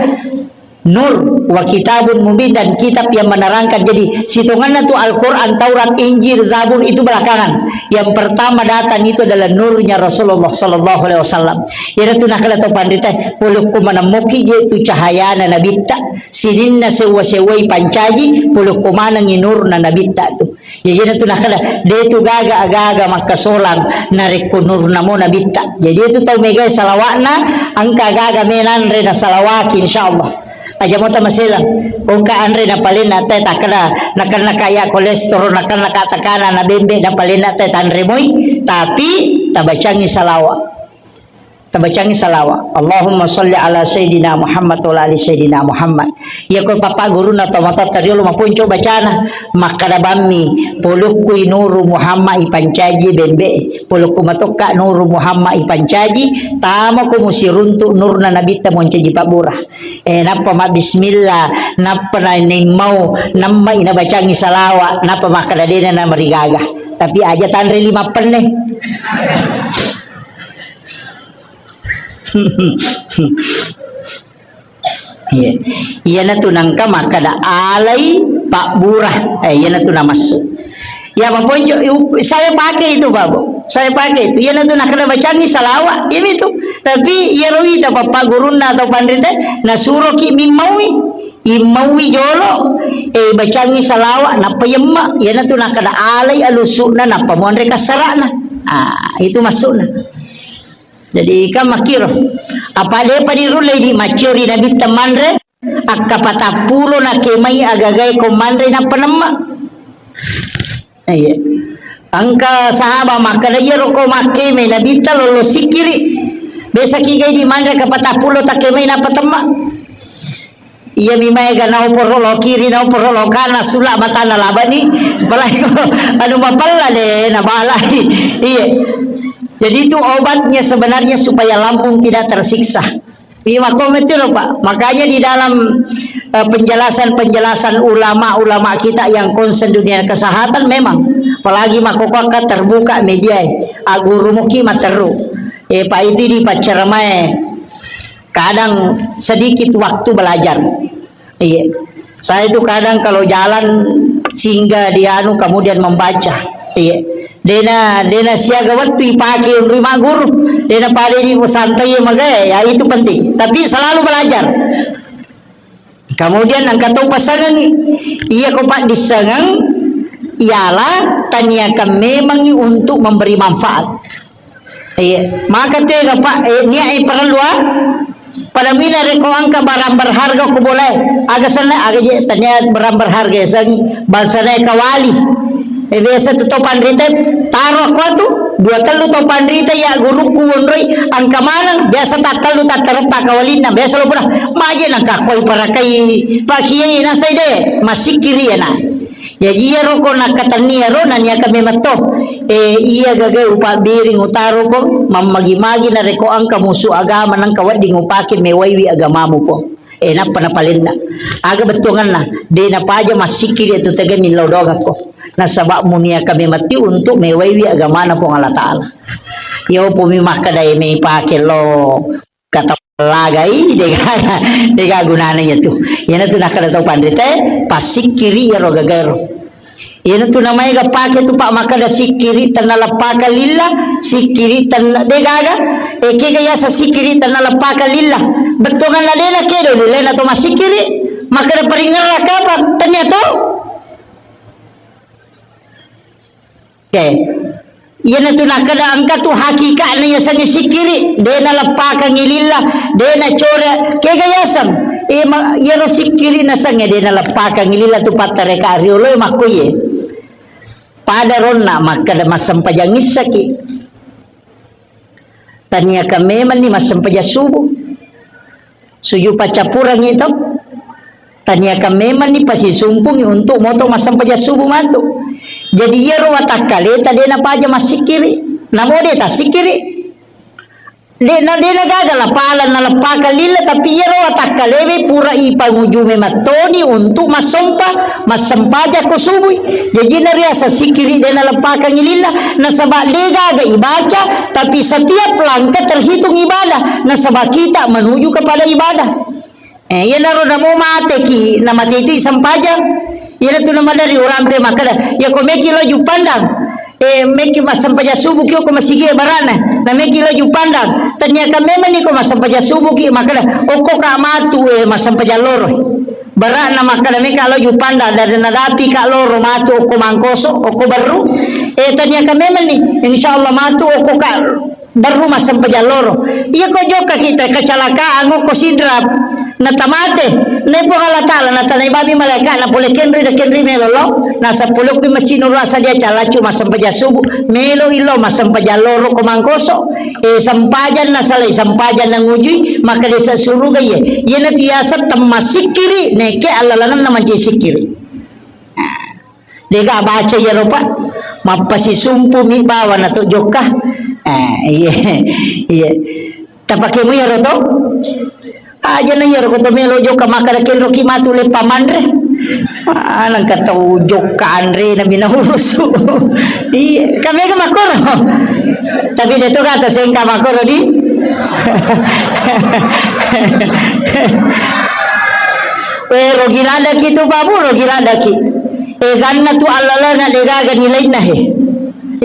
Nur wa kitabun mubin, dan kitab yang menerangkan. Jadi, sitonganna tu Al-Quran, Taurat, Injil, Zabur itu belakangan. Yang pertama datang itu adalah nurnya Rasulullah sallallahu alaihi wasallam. Iyana tu nakala tau panrita, polokko manammoki je tu cahayana nabitta. Sininna sewa-sewai pancaji, polokko manengi nurna nabitta tu. Jadi, iyana tu nakala, de tu gaga aga-aga makkasolang, narekko nurna mo nabitta. Jadi, itu tau megai salawakna, engka aga-aga menanre na salawaki, insyaallah. Aja mota maselang. Kongka anre na palenna te takkeda, nakenna kaya kolesterol, nakenna ka tekanan, na bembe na palenna te tanre moi, tapi tabacangi salawat. Nabacangi salawa. Allahumma sholli ala Sayyidina Muhammad wa ala ali Sayyidina Muhammad. Iya ko papa guruna to matotta riolo maponco bacana. Makkada bammi, polokkui Nuru Muhammad ipancaji bembe. Polokku matokka Nuru Muhammad ipancaji, tamako musiruntu nurna nabitta moncaji pabbura. Eh, nappa mabbismillah, nappa na-, naimmau, namma inabacangi salawa, nappa makkada dena namarigaga. Tapi aja tanre lima penne. Iya. Iyanatu nangka makkada alai pabbura. Eh, iyanatu namassu. Ya, maponjo, saya pakai itu, Pak, Bu. Saya pakai itu. Iyanatu nakkada bacangi salawa, iyami itu. Tapi iyaro ita, Bapak gurunna atau panrite, nasuroki mimmaui. Immaui jolo, eh, bacangi salawa, nappa yemma. Iyanatu nakkada alai alusukna, nappa monre kassarana. Ah, itu maksudna. Jadi, kan makkiro. Apa depa dirullei di maccori nabitta manre, akka patappulo nakemai agagae ko manre nappa nemma. Iya. Engka sahaba makkeda, "Iyaro ko makkeme nabitta lollo sikkiri. Biasa kigai di manre ka patappulo takkemai nappa temma." Iya mi maega naoporo lo kiri, naoporo lo kana, sula matana labani, apalagi ko anu mapella de nabalai. Iya. Jadi itu obatnya sebenarnya supaya lambung tidak tersiksa. Iya, makko metiro, Pak. Makanya di dalam, eh, penjelasan-penjelasan ulama-ulama kita yang concern dunia kesehatan memang, apalagi makko terbuka media, eh, agurumuki materu. Eh, Pak, itu di paccaramae. Kadang sedikit waktu belajar. Iya. Saya itu kadang kalau jalan singgah di anu kemudian membaca. Iya. Dena, dena siaga wettu ipake unrui magguru. Dena pada di santai magae, ya itu penting. Tapi selalu belajar. Kemudian engka tau pasangangi. Iya ko paddissengeng, ialah taniakan memangi untuk memberi manfaat. Iya, maka tega, Pak, eh, niat, eh, parellu, ah. Pada mina rekko engka barang berharga ko bolae. Aga senna, aga je, tania barang berharga, ya, sang, bangsa nae kawali. Eh, biasa tu to panrita, taro ko tu, dua tellu to panrita, ya, gurukku wonroi, engka maneng, biasa tak tellu tak tereppa kawalinna, biasa lo pura, maje nang kakoi parakai, Pak Kiai, nasai de, masikiri ya, nah. Jaji iyaro ko nakkatenni iyaro naniakan memang to, eh, iya gaga upabbiring utaro ko, mammagi-magi narekko engka musu agama nengka wedding upake mewaiwi agamamu ko. Eh, nappa napalenna. Aga bettuanganna, de napaja massikkiri tu tega millau doangakko. Nasaba muniakan memang ti untuk mewaiwi agamana Puang Allah Ta'ala. Iya upami makkeda e mepake lo kata lagai, dega, dega gunana iya tu. Iyana tu nakkeda tau panrita, passikkiri iyaro gagaero. Iyana tu namaega pake tu, Pak, makkeda sikkiri tenna leppaka lillah, sikkiri tenna degaga. E, kega yasa sikkiri tenna leppaka lillah. Bettuanganna dena kedo lillah na to massikkiri. Makkeda paringerra kapang, tania to. Oke. Iyana tu nakkeda engka tu hakikatna yasengnge sikkiri, de naleppakangngi lillah, de nacore, kega yaseng? E, ma-, iyaro sikkiri nasengnge de naleppakangngi lillah tu pattareka riolo e makko iye. Pada ronna makkeda massempajang issaki. Taniakan memanni massempajang subuh. Sujud paccappurengngi to. Taniakan memanni pasisumpungngi untuk moto massempajang subuh matu. Jadi iyaro watakkaleta de napaja massikkiri. Namo de tassikkiri. De na, de nagaga lapala naleppakang lillah, tapi iyaro watakkalewe pura ipanguju memettoni untuk massompa, massempajang ko subui. Jaji nariaseng sikkiri de naleppakangngi lillah, nasaba de gaga ibaca, tapi setiap langkah terhitung ibadah, nasaba kita menuju kepada ibadah. Eh, iyanaro namo mateki, namate itu isempajang. Iyanatu namadari urampe makkeda, iya ko meki lo Juppandang. Eh, meki massempajang subuh ki ko masigi barana. Na meki lo Juppandang. Taniakan memanni ko massempajang subuh ki makkeda, okko ka matu, eh, massempajang loro. Barana makkeda meka lo Juppandang, dari nadapi ka loro matu okko Mangkoso, okko Berru. Eh, taniakan memanni, insya Allah matu okko ka Berru massempajang loro. Iya ko jokka kita kecelakaan, ko sidrap, natamate. Nai Puang Allah Ta'ala, natanai bami malaika, na pole kenri da kenri melo lo, na sepuluh ki masjid nuru asa dia calacu massempajang subuh, melo ilo massempajang loro ko mangkoso. Eh, sempajang na salai, sempajang na ngujui, maka desa suruga iya. Iya na tiasa temma sikiri, neke allalangan na manci sikiri. Nah. Dega baca iyaro, Pak. Mappasisumpu mi bawa na to jokka. Eh, iya, iya. Tapake mu iyaro to? Aja na iyaro ko to melo jokka, maka da kenro ki matu leppa manre. Ah, nangka tau jokka anre na bina urusu. Iya, kami ga makoro. Tapi de to kata sengka makoro di. Eh, rogi ladaki tu, Pak Bu, rogi ladaki. Eh, ganna tu allalana degaga nilainna he.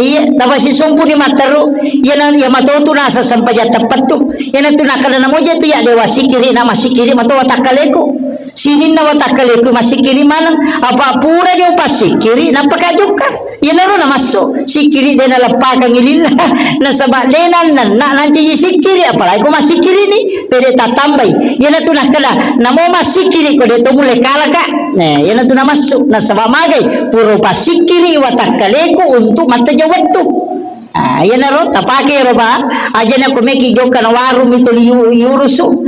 Iya, tapasisumpu ni matteru. Iya na, iya matotu nasa sempajang teppettu. Iya na tu nakada namoja tu ya dewa sikiri, nama sikiri mato watakkaleku. Sininna watakkaleku masikiri maneng. Apa pura ni upasikiri, napaka jokka. Iyanaro namassu, sikkiri de naleppakang lillah. Nasaba de nannanna nancaji sikkiri, apalagi ko massikkiri ni, pede tattambai. Iyanatu nakkeda, namo massikkiri ko de to mulle kalaka. Nah, iyanatu namassu. Nasaba magai, pura upassikkiri watakkaleku untuk matteja wettu. Ah, iyanaro tapake ro ba, ajana ko meki jokka na warung itu liu-, liurusu.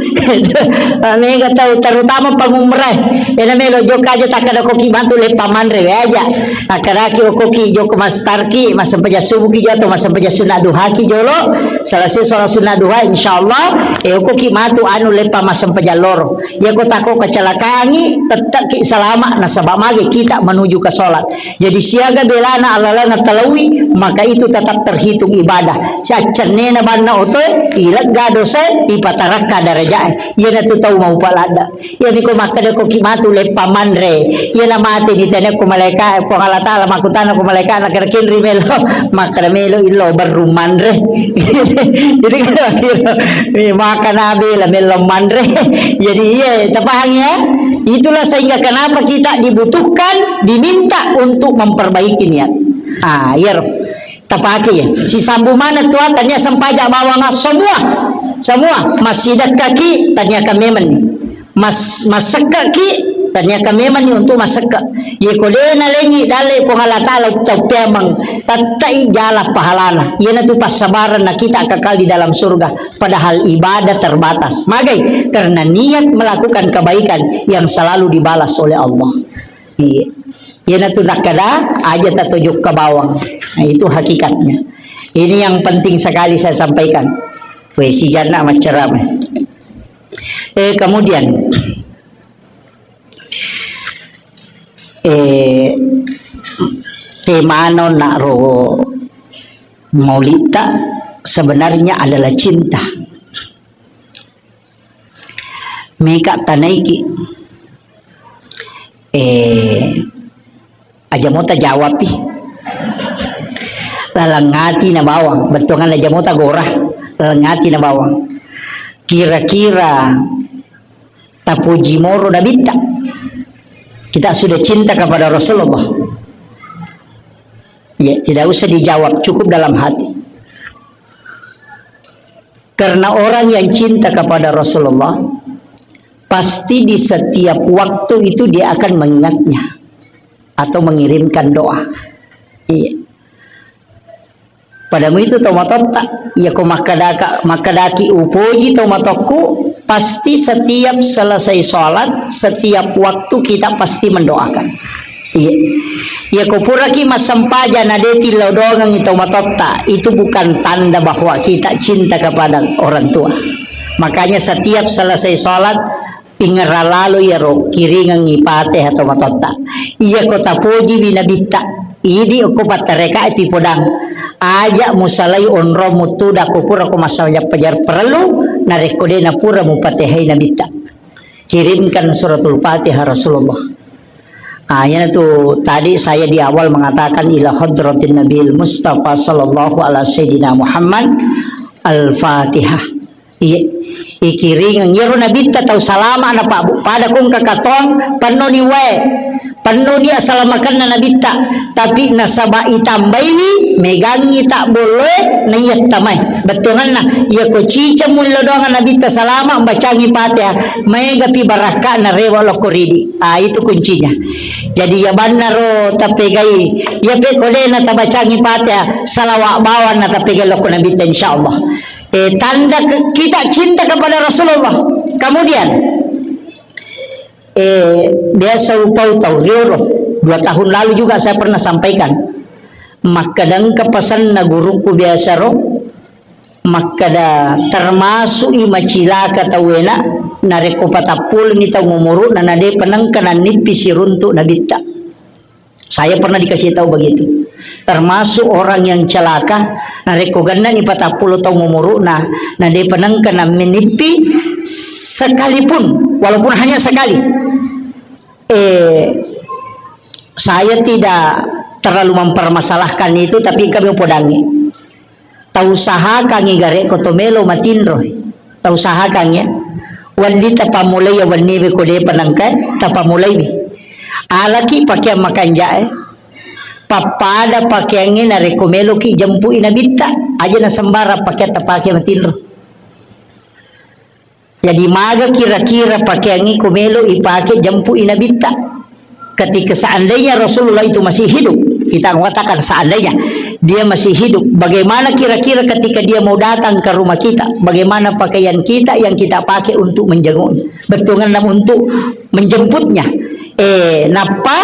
Mega tau terutama pangumrah. Ena melo jokka aja takkeda koki matu leppa manre we aja. Akkedaki okoki jokka mastarki, massempajang subuhki jolo atau massempajang sunna duhaki jolo. Selesai sholat sunna duha, insyaallah, eh, okoki matu anu leppa massempajang loro. Iya ko tako kecelakaangi, tetapki selamat nasaba magi kita menuju ke sholat. Jadi siaga belana alalana talaui, maka itu tetap terhitung ibadah. Siaccennena banna otoe, ilegga dosae, ipatarakka darajae. Iyanatu tau maupa ladda. Iyami ko makkeda koki matu leppa manre. Iyana mate ni tene ko malaika, Puang Allah Ta'ala makkutana ko malaika, na kira kenri melo. Makkeda melo illo berru manre. Jadi kira-kira, eh, makana bela melo manre. Jadi iya, tapahang ya? Itulah sehingga kenapa kita dibutuhkan, diminta untuk memperbaiki niat. Ah, iyaro. Tapake ya. Sisambu mana tua tania sempaja bawang semua. Semua masih dekaki tania kamemen. Mas-, massekkaki tania kamemen ni untuk massekka. Ye ko de nalengi dalle Puang Allah Ta'ala tau pemeng, tattai jala pahalana. Iyanatu passabaran na kita kekal di dalam surga. Padahal ibadah terbatas. Magai? Karena niat melakukan kebaikan yang selalu dibalas oleh Allah. Iya. Iyanatu nakkeda, aja tatojokka bawang. Nah, itu hakikatnya. Ini yang penting sekali saya sampaikan. We, sijanna maccarama. Eh, kemudian, eh, temano na'ro maulitta sebenarnya adalah cinta. Meka tanaiki. Eh, aja mota jawapi. Laleng ati na bawang, bettuangan aja mota gora, laleng ati na bawang. Kira-kira tapuji moro nabitta. Kita sudah cinta kepada Rasulullah. Ya, tidak usah dijawab, cukup dalam hati. Karena orang yang cinta kepada Rasulullah, pasti di setiap waktu itu dia akan mengingatnya atau mengirimkan doa. Iya. Padamu itu to matotta, iya ko makkadaka-, makkadaki upoji to matokku, pasti setiap selesai sholat, setiap waktu kita pasti mendoakan. Iya. Iya, ko puraki massempajang na de tillau doangengngi tau matotta, itu bukan tanda bahwa kita cinta kepada orang tua. Makanya setiap selesai sholat, pingerra lalo iyaro kiringengngi Fatihah tau matotta. Iya ko tapojiwi nabitta, idi okko pattareka itu podang. Aja musalai onrong muttuda ko pura ko massempajang pajar parellu, narekko de napura mupatehai nabitta. Kirimkan suratul Fatihah Rasulullah. Ah, iyanatu tadi saya di awal mengatakan ila hadratin Nabil Mustafa sallallahu ala sayyidina Muhammad al-Fatihah. Iya, ikiringeng iyaro nabitta tau salama na Pak Bu. Pada kong kakatong pennoni wae. Pennoni asalamakenna Nabitta, tapi nasaba itambaiwi, megangngi tabbolloe, naiya tamai. Bettuanganna, iya ko ciceng mullo doang Nabitta salama, bacangi Fatihah, maegapi barakka'na rewa lokko ridi. Ah, itu kuncinya. Jadi, iya bannaro tapegai, iya pe ko de natabacangi Fatihah, salawa bawang natapegai lokko Nabitta, insyaallah. Eh, tanda ke-, kita cinta kepada Rasulullah. Kemudian, Eh, biasa upau tau riolo. Dua tahun lalu juga saya pernah sampaikan. Makkeda engka pasenna gurukku biasa ro, makkeda termasuk i macilaka tauwena, narekko patappuleni tau umuru'na, na de penengka nannippi siruntu Nabitta. Saya pernah dikasih tahu begitu. Termasuk orang yang celaka, narekko gennani patappulo taung umuru'na, na depa nengka nammenippi sekalipun, walaupun hanya sekali. Eh, saya tidak terlalu mempermasalahkan itu, tapi kami podangi. Tausahakangngi gare ko to melo matinro. Tausahakangngi, ya. Wedding tapammulai ya wenniwe ko depa nengka, tapammulaiwi. Alaki pakeang makanjae. Pappada pakeangnge narekko meloki jempui Nabitta. Aja na sembarang pakeang tapake matinro. Jadi, maga kira-kira pakeangnge ko melo ipake jempui Nabitta? Ketika seandainya Rasulullah itu masih hidup, kita mengatakan seandainya dia masih hidup, bagaimana kira-kira ketika dia mau datang ke rumah kita? Bagaimana pakaian kita yang kita pakai untuk menjenguknya? Bettuanganna untuk menjemputnya. Eh, nappa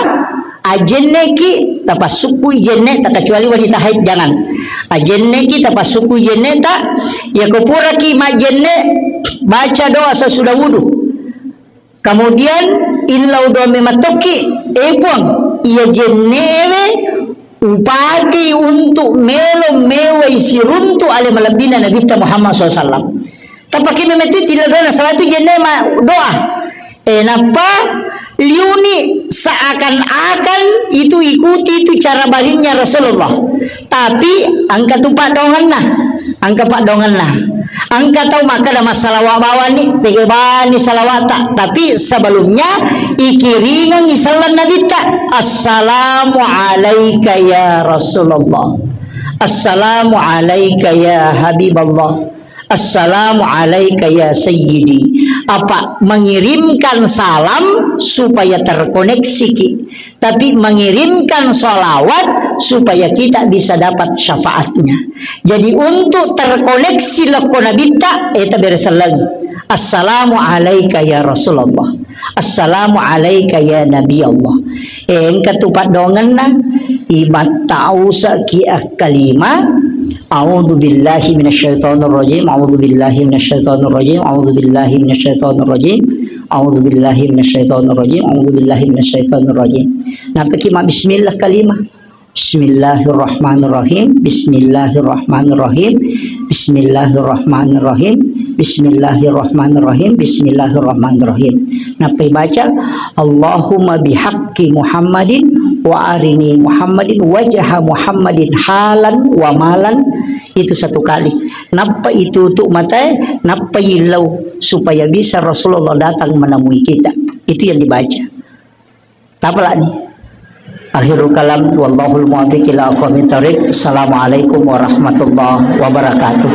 ajenneki, tapassukkui jenne, tak kecuali wanita haid, jangan. Ajenneki, tapassukkui jenne, tak, ya ko puraki majenne, baca doa sesudah wudu. Kemudian, illau doa mematokki, eh, Puang, iya jennewe upakei untuk melo mewai siruntu ale malebbina Nabitta Muhammad sallallahu alaihi wasallam. Tapake memetti tidak doa, salah itu jenne ma doa. Eh, nappa liuni seakan-akan itu ikuti itu cara balinnya Rasulullah. Tapi engka tu paddoangenna, engka paddoangenna. Engka tau makkeda massalawa bawani, pegge bani salawata. Tapi sebelumnya ikiringengi selleng Nabitta. Assalamu alaika ya Rasulullah. Assalamu alaika ya Habiballah. Assalamu alaika ya sayyidi. Apa mengirimkan salam supaya terkoneksiki, tapi mengirimkan salawat supaya kita bisa dapat syafaatnya. Jadi, untuk terkoneksi lokko Nabitta, eh, tabere selleng. Assalamu alaika ya Rasulullah. Assalamu alaika ya Nabi Allah. Eh, engka tu paddoangenna, ibattausa ki akkalima, a'udzu billahi minasyaitonir rajim, a'udzu billahi minasyaitonir rajim, a'udzu billahi minasyaitonir rajim, a'udzu billahi minasyaitonir rajim, a'udzu billahi minasyaitonir rajim. Nappaki ma bismillah kalima. Bismillahirrahmanirrahim. Bismillahirrahmanirrahim. Bismillahirrahmanirrahim. Bismillahirrahmanirrahim. Bismillahirrahmanirrahim. Nappai baca, Allahumma bihaqqi Muhammadin wa arini Muhammadin wajha Muhammadin halan wa malan. Itu satu kali. Nappa itu tu matae, nappa illau supaya bisa Rasulullah datang menemui kita. Itu yang dibaca. Tapalani. Akhirul kalam, wallahul muwaffiq ila aqwamit thariq. Assalamualaikum warahmatullahi wabarakatuh.